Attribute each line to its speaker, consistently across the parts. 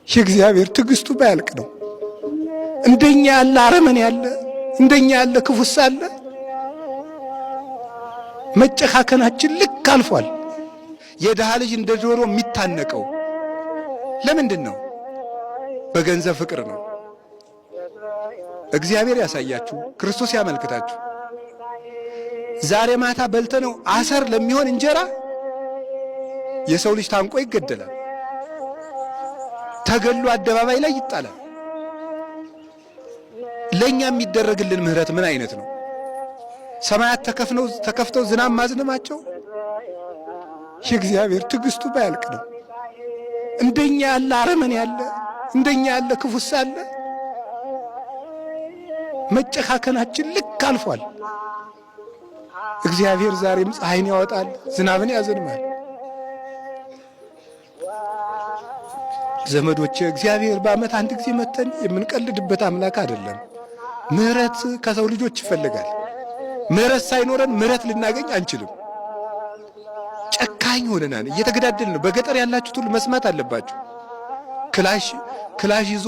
Speaker 1: የእግዚአብሔር ትዕግስቱ ባያልቅ ነው። እንደኛ ያለ አረመኔ ያለ፣ እንደኛ ያለ ክፉስ አለ። መጨካከናችን ልክ አልፏል። የድሃ ልጅ እንደ ዶሮ የሚታነቀው ለምንድን ነው? በገንዘብ ፍቅር ነው። እግዚአብሔር ያሳያችሁ፣ ክርስቶስ ያመልክታችሁ። ዛሬ ማታ በልተነው አሰር ለሚሆን እንጀራ የሰው ልጅ ታንቆ ይገደላል። ተገሎ አደባባይ ላይ ይጣላል። ለኛ የሚደረግልን ምህረት ምን አይነት ነው? ሰማያት ተከፍተው ዝናብ ማዝነማቸው የእግዚአብሔር ትዕግስቱ ባያልቅ ነው። እንደኛ ያለ አረመኔ ያለ፣ እንደኛ ያለ ክፉስ አለ። መጨካከናችን ልክ አልፏል። እግዚአብሔር ዛሬም ፀሐይን ያወጣል፣ ዝናብን ያዘንባል። ዘመዶቼ፣ እግዚአብሔር በዓመት አንድ ጊዜ መተን የምንቀልድበት አምላክ አይደለም። ምህረት ከሰው ልጆች ይፈልጋል። ምህረት ሳይኖረን ምህረት ልናገኝ አንችልም። ጨካኝ ሆነናል፣ እየተገዳደልን ነው። በገጠር ያላችሁት ሁሉ መስማት አለባችሁ። ክላሽ ክላሽ ይዞ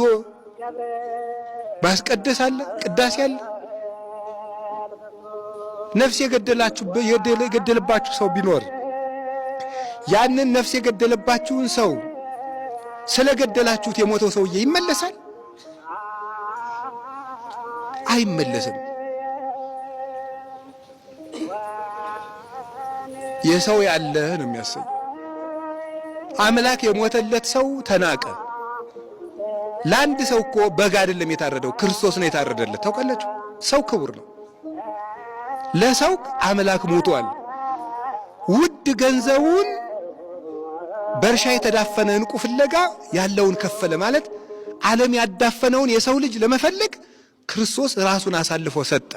Speaker 1: ማስቀደስ አለ፣ ቅዳሴ አለ። ነፍስ የገደላችሁ የገደለባችሁ ሰው ቢኖር ያንን ነፍስ የገደለባችሁን ሰው ስለገደላችሁት የሞተው ሰውዬ ይመለሳል? አይመለስም። የሰው ያለ ነው የሚያሰኝ። አምላክ የሞተለት ሰው ተናቀ። ለአንድ ሰው እኮ በግ አይደለም የታረደው፣ ክርስቶስ ነው የታረደለት። ታውቃላችሁ፣ ሰው ክቡር ነው። ለሰው አምላክ ሞቷል። ውድ ገንዘቡን በእርሻ የተዳፈነ ዕንቁ ፍለጋ ያለውን ከፈለ ማለት ዓለም ያዳፈነውን የሰው ልጅ ለመፈለግ ክርስቶስ ራሱን አሳልፎ ሰጠ።